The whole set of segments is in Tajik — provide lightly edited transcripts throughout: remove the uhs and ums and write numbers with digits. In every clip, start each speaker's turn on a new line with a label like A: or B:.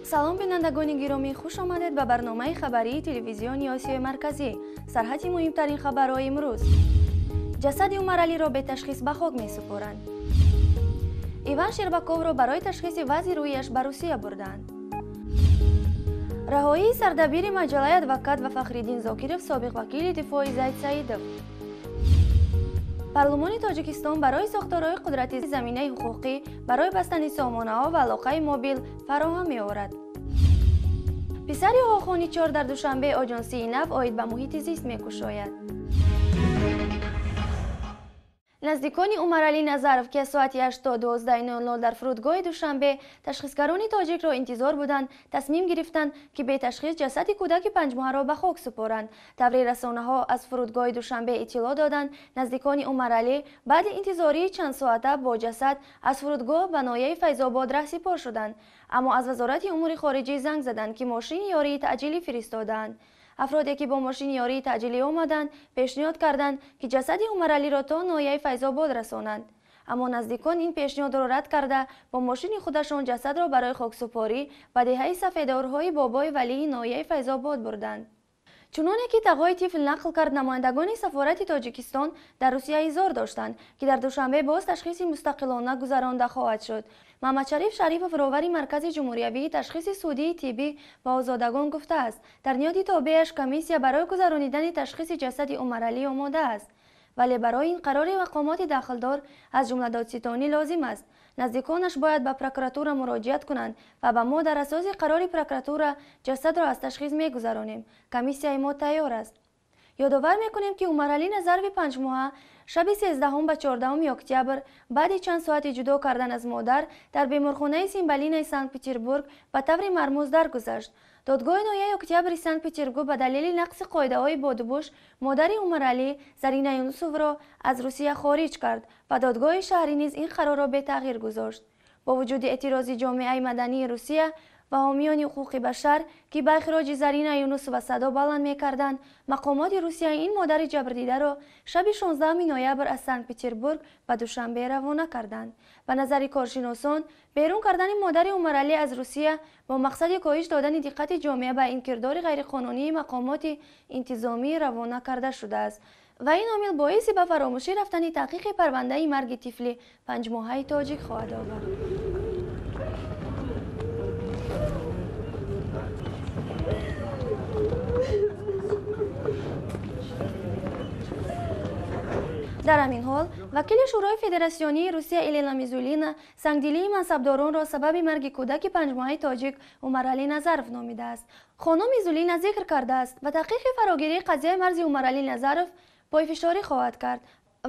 A: Салом, бинандагони гиромӣ, хуш омадед ба барномаи хабарии телевизиони Осиёи Марказӣ. Сарҳати муҳимтарин хабарҳои имрӯз. Ҷасади Умаралиро беташхис ба хок месупоранд. Иван Щербаковро барои ташхиси вазъи рӯяш ба Русия бурданд. Раҳоии сардабири маҷаллаи «Адвокат» ва Фахриддин Зокиров, собиқ вакили дифои Зайд Саидов. Парлумони Тоҷикистон барои сохторҳои қудрати заминаи ҳуқуқӣ барои бастани сомонаҳо ва алоқаи мобил фароҳам меорад. Писари Оғохони чор дар Душанбе оҷонсии нав оид ба муҳити зист мекушояд. Наздикони Умаралӣ Назаров, ки аз соати 8 то 12:00 дар фурудгоҳи Душанбе ташхисгарони тоҷикро интизор буданд, тасмим гирифтанд, ки беташхис ҷасади кӯдаки панҷмоҳаро ба хок супоранд. Таври расонаҳо аз фурудгоҳи Душанбе иттилоъ доданд, наздикони Умаралӣ баъди интизории чандсоата бо ҷасад аз фурудгоҳ ба ноҳияи Файзобод раҳсипор шуданд. Аммо аз Вазорати умури хориҷӣ занг заданд, ки мошини ёрии таъҷилӣ фиристодаанд. Афроде, ки бо мошини ёрии таъҷилӣ омаданд, пешниҳод карданд, ки ҷасади Умаралиро то ноҳияи Файзобод расонанд. Аммо наздикон ин пешниҳодро рад карда, бо мошини худашон ҷасадро барои хоксупорӣ ба деҳаи Сафедорҳои Бобои Валии ноҳияи Файзобод бурданд. Чуноне ки тағои тифл нақл кард, намояндагони сафорати Тоҷикистон дар Русия изҳор доштанд, ки дар Душанбе боз ташхиси мустақилона гузаронда хоҳад шуд. Маҳмадшариф Шарипов, ровари Маркази ҷумҳуриявии ташхиси судии тиббӣ ва озодагон, гуфтааст, дар ниҳоди тобеаш комиссия барои гузаронидани ташхиси ҷасади Умаралӣ омода аст. Вале барои ин қарори мақомоти дахлдор, аз ҷумла додситонӣ, лозим аст. Наздиконаш бояд ба прокуратура муроҷиат кунанд ва ба мо дар асоси қарори прокуратура ҷасадро аз ташхис мегузаронем. Комиссияи мо тайёр аст. Ёдовар мекунем, ки Умаралӣ Назарови панҷмоҳа шаби 13 ба 14 октябр баъди чанд соати ҷудо кардан аз модар дар беморхонаи Симбалинаи Санкт-Петербург ба таври мармуз даргузашт. Додгоҳи ноҳияи Октябри Санкт-Петербург ба далели нақси қоидаҳои бодубош модари Умаралӣ Зарина Юнусовро аз Русия хориҷ кард ва додгоҳи шаҳрӣ низ ин қарорро бетағйир гузошт. Бо вуҷуди эътирози ҷомеаи мадании Русия ва ҳомиёни ҳуқуқи башар, ки ба ихроҷи Зарина Юнусова садо баланд мекарданд, мақомоти Русия ин модари ҷабрдидаро шаби 16 ноябр аз Санкт-Петербург ба Душанбе равона карданд. Ба назари коршиносон, берун кардани модари Умаралӣ аз Русия бо мақсади коҳиш додани диққати ҷомеа ба ин кирдори ғайриқонунии мақомоти интизомӣ равона карда шудааст ва ин омил боиси ба фаромӯшӣ рафтани таҳқиқи парвандаи марги тифли панҷмоҳаи тоҷик хоҳад овард. Дар ҳамин ҳол вакили Шӯрои Федератсионии Русия Елена Мизулина сангдилии мансабдоронро сабаби марги кӯдаки панҷмоҳаи тоҷик Умаралӣ Назаров номидааст. Хонум Мизулина зикр кардааст, ба таҳқиқи фарогирии қазияи марзи Умаралӣ Назаров пойфишорӣ хоҳад кард.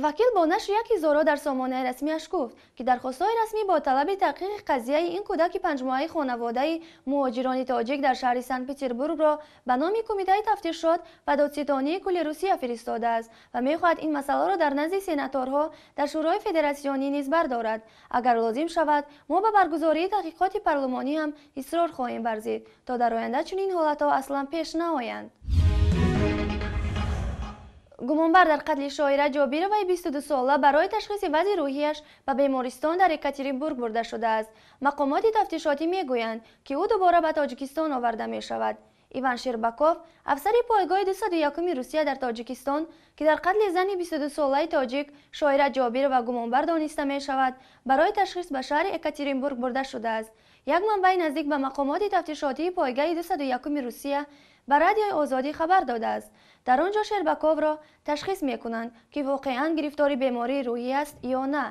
A: Вакил бо нашри як изҳоро дар сомонаи расмиаш гуфт, ки дархостҳои расмӣ бо талаби таҳқиқи қазияи ин кӯдаки панҷмоҳаи хонаводаи муҳоҷирони тоҷик дар шаҳри Санкт-Петербургро ба номи Кумитаи тафтишот ва додситонии кулли Русия фиристодааст ва мехоҳад ин масъаларо дар назди сенаторҳо дар Шӯрои Федератсионӣ низ бардорад. Агар лозим шавад, мо ба баргузории таҳқиқоти парлумонӣ ҳам исрор хоҳем варзид, то дар оянда чунин ҳолатҳо аслан пеш наоянд. Гумонбар дар қатли Шоира Ҷобироваи 22-сола барои ташхиси вазъи рӯҳияш ба бемористон дар Екатеринбург бурда шудааст. Мақомоти тафтишотӣ мегӯянд, ки ӯ дубора ба Тоҷикистон оварда мешавад. Иван Щербаков, афсари пойгоҳи 201-уми Русия дар Тоҷикистон, ки дар қатли зани 22-солаи тоҷик Шоира Ҷобирова гумонбар дониста мешавад, барои ташхис ба шаҳри Екатеринбург бурда шудааст. Як манбаи наздик ба мақомоти тафтишотии пойгоҳи 201-уми Русия ба Радиои Озодӣ хабар додааст. Дар он ҷо Щербаковро ташхис мекунанд, ки воқеан гирифтори бемории рӯҳӣ аст ё на.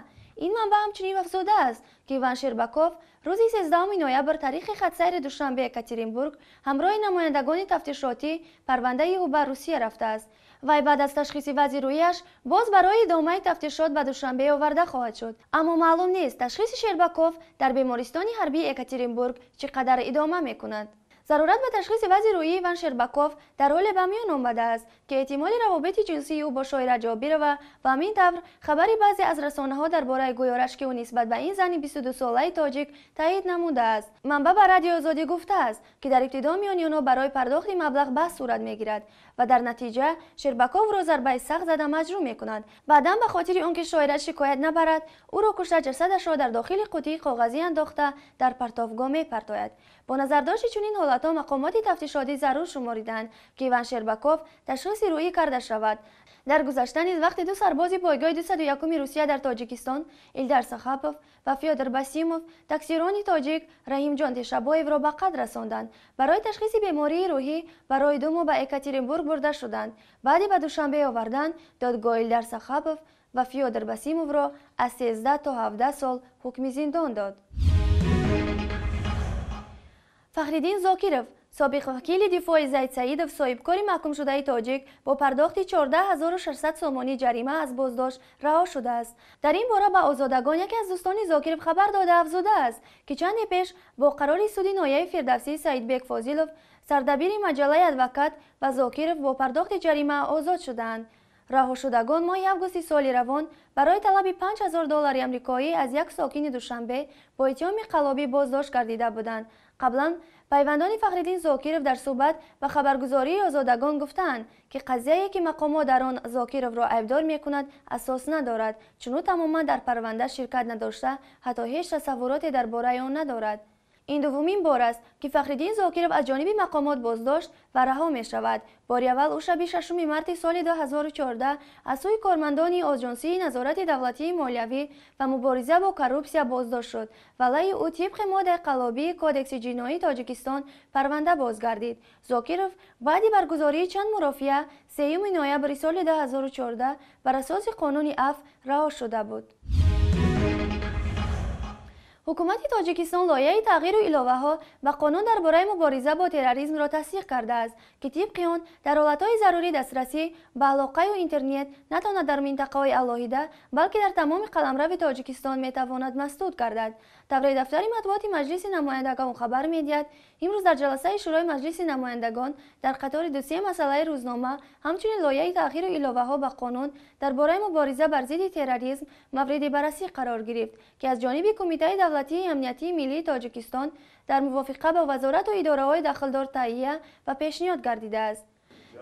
A: Ин манбаъ ҳамчунин афзудааст, ки Иван Щербаков рӯзи 13 ноябр тариқи хатсайри Душанбе Екатеринбург ҳамроҳи намояндагони тафтишотӣ парвандаи ӯ ба Русия рафтааст. Вай баъд аз ташхиси вазъи рӯяш боз барои идомаи тафтишот ба Душанбе оварда хоҳад шуд. Аммо маълум нест, ташхиси Щербаков дар бемористони ҳарбии Екатеринбург чӣ қадар идома мекунад. Зарурат ба ташхиси вазъи рӯҳии Иван Щербаков дар ҳоле ба миён омадааст, ки эҳтимоли равобити ҷинсии ӯ бо Шоира Ҷобирова ва ҳамин тавр хабари баъзе аз расонаҳо дар бораи гӯё рашки ӯ нисбат ба ин зани 22-солаи тоҷик таъйид намудааст. Манбаъ ба Радиои Озодӣ гуфтааст, ки дар ибтидо миёни онҳо барои пардохти маблағ баҳс сурат мегирад, ва дар натиҷа Шербаковро зарбаи сахт зада маҷрӯҳ мекунад. Баъдан ба хотири он ки шоира шикоят набарад, ӯро кушта ҷасадашро дар дохили қутии коғазӣ андохта дар партовгоҳ мепартояд. Бо назардошти чунин ҳолатҳо мақомоти тафтишотӣ зарур шумориданд, ки Иван Шербаков ташхиси рӯҳӣ карда шавад. Дар гузашта низ вақте ду сарбози пойгоҳи 201-уми Русия дар Тоҷикистон Илдар Сахапов ва Фёдор Басимов таксирони тоҷик Раҳимҷон Тешабоевро ба қатл расонданд. Барои ташхиси бемории рӯҳӣ барои 2 моҳ ба Екатеринбург бурда шуданд. Баъди ба Душанбе овардан додгоҳ Илдар Сахапов ва Фёдор Басимовро аз 13 то 17 сол ҳукми зиндон дод. Фахриддин Зокиров, собиқ вакили дифои Зайд Саидов, соҳибкори маҳкумшудаи тоҷик, бо пардохти 14600 сомонӣ ҷарима аз боздошт раҳо шудааст. Дар ин бора ба Озодагон яке аз дӯстони Зокиров хабар дода афзудааст, ки чанде пеш бо қарори суди ноҳияи Фирдавсӣ Саидбек Фозилов, сардабири маҷаллаи «Адвокат», ва Зокиров бо пардохти ҷарима озод шудаанд. Раҳошудагон моҳи августи соли равон барои талаби 5000 доллари амрикоӣ аз як сокини Душанбе бо иттиҳоми қаллобӣ боздошт гардида буданд. Қаблан пайвандони Фахриддин Зокиров дар суҳбат ба хабаргузории Озодагон гуфтаанд, ки қазияе ки мақомот дар он Зокировро айбдор мекунад асос надорад, чун ӯ тамоман дар парванда ширкат надошта, ҳатто ҳеҷ тасаввуроте дар бораи он надорад. Ин дуввумин бор аст, ки Фахриддин Зокиров аз ҷониби мақомот боздошт ва раҳо мешавад. Бори аввал ӯ шаби 6 марти соли 2014 аз сӯи кормандони Оҷонсии назорати давлатии молиявӣ ва мубориза бо коррупсия боздошт шуд ва алайҳи ӯ тибқи моддаи қаллобии Кодекси ҷиноии Тоҷикистон парванда бозгардид. Зокиров баъди баргузории чанд мурофиа 3 ноябри соли 2014 бар асоси қонуни афв раҳо шуда буд. Ҳукумати Тоҷикистон лоиҳаи тағйиру иловаҳо ба қонун дар бораи мубориза бо терроризмро тасдиқ кардааст, ки тибқи он дар ҳолатҳои зарурӣ дастрасӣ ба алоқаю интернет на танҳо дар минтақаҳои алоҳида, балки дар тамоми қаламрави Тоҷикистон метавонад масдуд гардад. Тавре дафтари матбуоти Маҷлиси намояндагон хабар медиҳад, имрӯз дар ҷаласаи Шӯрои Маҷлиси намояндагон дар қатори 2-3 масъалаи рӯзнома ҳамчунин лоиҳаи тағйиру иловаҳо ба қонун дар бораи мубориза бар зидди терроризм мавриди баррасӣ қарор гирифт, ки аз ҷониби Кумитаи давлатии амниятии миллии Тоҷикистон дар мувофиқа бо вазорату идораҳои дахлдор таҳия ва пешниҳод гардидааст.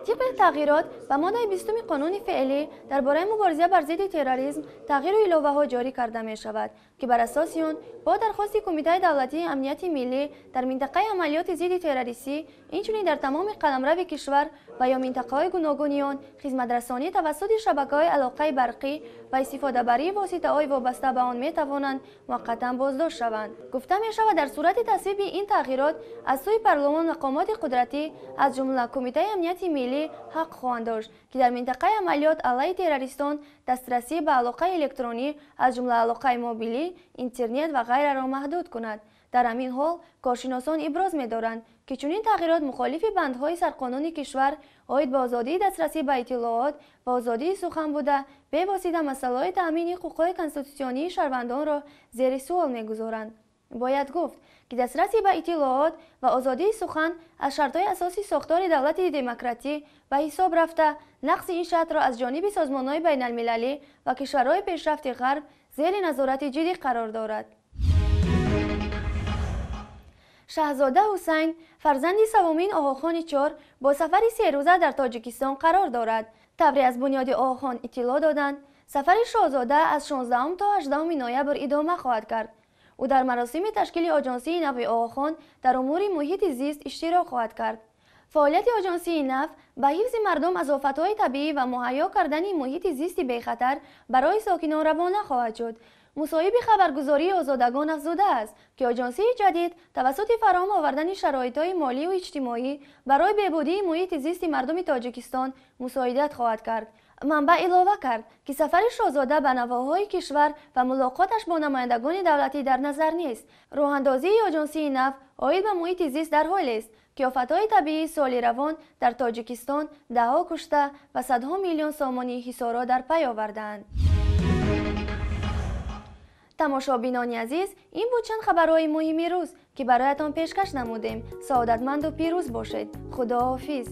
A: Тибқи тағйирот ба моддаи 20 қонуни феълӣ дар бораи мубориза бар зидди терроризм тағйиру иловаҳо ҷорӣ карда мешавад, ки бар асоси он бо дархости Кумитаи давлатии амнияти миллӣ дар минтақаи амалиёти зидди террористӣ, инчунин дар тамоми қаламрави кишвар ва ё минтақаҳои гуногуни он хизматрасонӣ тавассути шабакаҳои алоқаи барқӣ ва истифодабарии воситаҳои вобаста ба он метавонанд муваққатан боздошт шаванд. Гуфта мешавад, дар сурати тасвиби ин тағйирот аз сӯи парлумон мақомоти қудратӣ, аз ҷумла Кумитаи амнияти миллӣ, ҳақ хоҳанд дошт, ки дар минтақаи амалиёт алайҳи террористон дастрасӣ ба алоқаи электронӣ, аз ҷумла алоқаи мобилӣ, интернет ва ғайраро маҳдуд кунад. Дар ҳамин ҳол коршиносон иброз медоранд, ки чунин тағйирот мухолифи бандҳои сарқонуни кишвар оид ба озодии дастрасӣ ба иттилоот ва озодии сухан буда, бевосита масъалаҳои таъмини ҳуқуқҳои конститутсионии шаҳрвандонро зери суол мегузоранд. Бояд гуфт, ки дастрасӣ ба иттилоот ва озодии сухан аз шартҳои асосии сохтори давлати демократӣ ба ҳисоб рафта, нақси ин шартро аз ҷониби созмонҳои байналмилалӣ ва кишварҳои пешрафти ғарб зери назорати ҷиддӣ қарор дорад. Шаҳзода Ҳусайн, фарзанди севумин Оғохони чор, бо сафари серӯза дар Тоҷикистон қарор дорад. Тавре аз бунёди Оғохон иттилоъ доданд, сафари шоҳзода аз 16 то 18 ноябр идома хоҳад кард. Ӯ дар маросими ташкили Оҷонсии нави Оғохон дар умури муҳити зист иштирок хоҳад кард. Фаъолияти Оҷонсии нав ба ҳифзи мардум аз офатҳои табиӣ ва муҳайё кардани муҳити зисти бехатар барои сокинон равона хоҳад шуд. Мусоҳиби хабаргузории Озодагон афзудааст, ки оҷонсии ҷадид тавассути фароҳам овардани шароитҳои молию иҷтимоӣ барои беҳбудии муҳити зисти мардуми Тоҷикистон мусоидат хоҳад кард. Манбаъ илова кард, ки сафари шоҳзода ба навоҳои кишвар ва мулоқоташ бо намояндагони давлатӣ дар назар нест. Роҳандозии оҷонсии нав оид ба муҳити зист дар ҳолест, ки офатҳои табиии соли равон дар Тоҷикистон даҳҳо кушта ва садҳо миллион сомонӣ ҳисорро дар пай овардаанд. Тамошобинони азиз, ин буд чанд хабарҳои муҳими рӯз, ки бароятон пешкаш намудем. Саодатманду пирӯз бошед. Худоҳофиз.